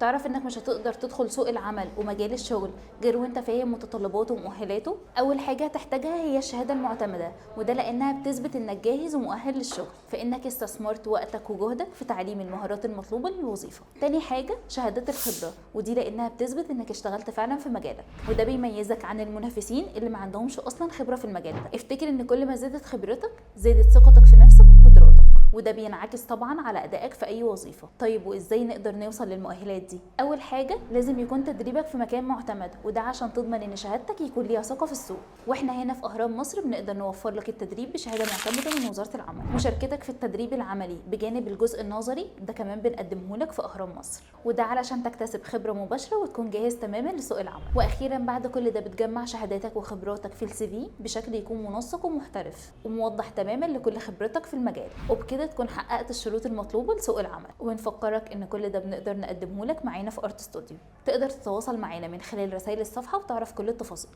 تعرف انك مش هتقدر تدخل سوق العمل ومجال الشغل غير وانت فاهم متطلباته ومؤهلاته. اول حاجة هتحتاجها هي الشهادة المعتمدة، وده لانها بتثبت انك جاهز ومؤهل للشغل، فانك استثمرت وقتك وجهدك في تعليم المهارات المطلوبة للوظيفة. تاني حاجة شهادات الخبرة، ودي لانها بتثبت انك اشتغلت فعلا في مجالك، وده بيميزك عن المنافسين اللي ما عندهمش اصلا خبرة في المجال ده. افتكر ان كل ما زادت خبرتك زادت ثقتك في نفسك وقدراتك، وده بينعكس طبعا على ادائك في اي وظيفة. طيب وازاي نقدر نوصل للمؤهلات دي؟ اول حاجة لازم يكون تدريبك في مكان معتمد، وده عشان تضمن ان شهادتك يكون ليها ثقة في السوق. واحنا هنا في اهرام مصر بنقدر نوفر لك التدريب بشهادة معتمدة من وزارة العمل. مشاركتك في التدريب العملي بجانب الجزء النظري ده كمان بنقدمه لك في اهرام مصر، وده علشان تكتسب خبره مباشرة وتكون جاهز تماما لسوق العمل. واخيرا بعد كل ده بتجمع شهاداتك وخبراتك في ال CV بشكل يكون منسق ومحترف وموضح تماما لكل خبرتك في المجال، وبكده تكون حققت الشروط المطلوبة لسوق العمل. ونفكرك ان كل ده بنقدر نقدمه لك معانا في Art Studio. تقدر تتواصل معانا من خلال رسائل الصفحة وتعرف كل التفاصيل.